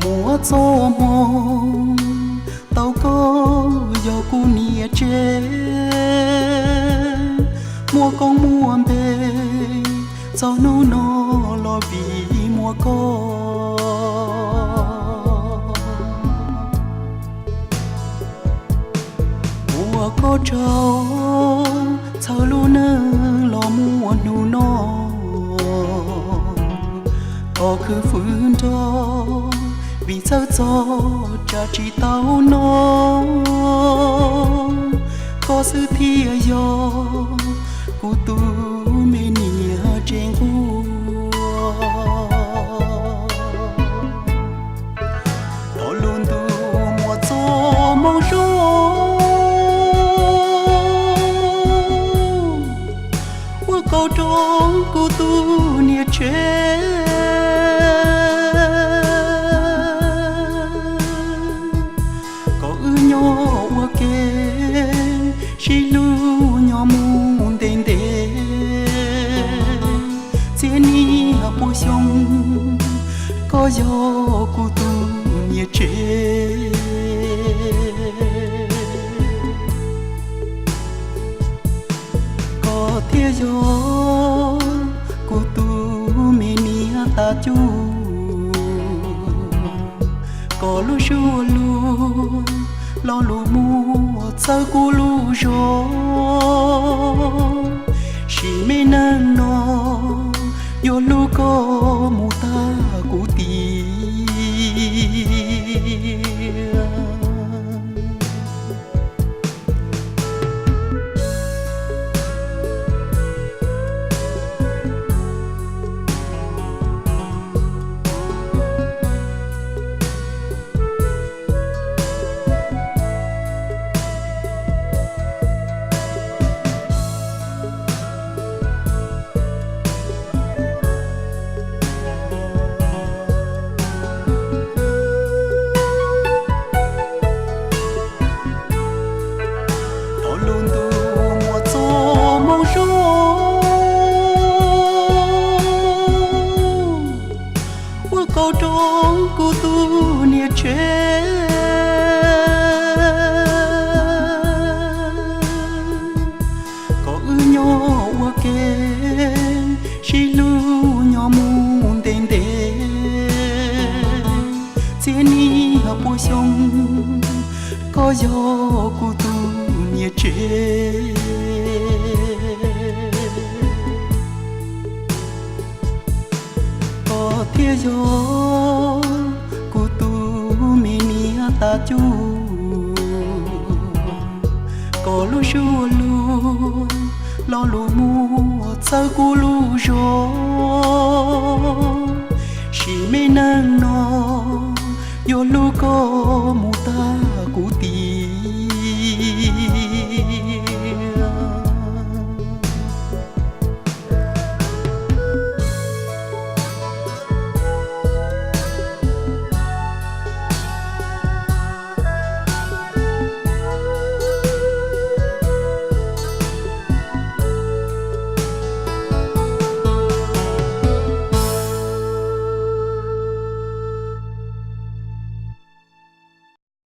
Muaj txoj hmoo tau koj yog kuv niam tsev, muaj koob muaj npe txog hnub no los vim muaj koj. Ua koj tsaug txhawb lub neej los muaj hnub no, koj khwv fwm nrog vim txhawj txog tsam tsis tau noj, koj xwb thiaj yog kuv tus me niam tsev nquag. Tau lub ntuj muaj txoj hmoo zoo, ua koj rau kuv tus niam tsev, kom wb nyob ua ke sib hlub nyob mus ntev ntev, txhiab niaj pua xyoo koj yog kuv tus niam tsev. Koj thiaj yog kuv tus me niam tas cuj, koj lub suab lug lo lus muaj txhawb kuv lub zog, sim me neej no yuav hlub koj mus tag kuv tiag. Tau lub ntuj muaj txoj hmoo zoo, ua koj rau kuv tus niam tsev, kom wb nyob ua ke sib hlub nyob mus ntev ntev, txhiab niaj pua xyoo koj yog kuv tus niam tsev. Koj thiaj yog kuv tus me niam tas cuj, koj lub suab lug lo lus muaj txhawb kuv lub zog, sim me neej no yuav hlub koj mus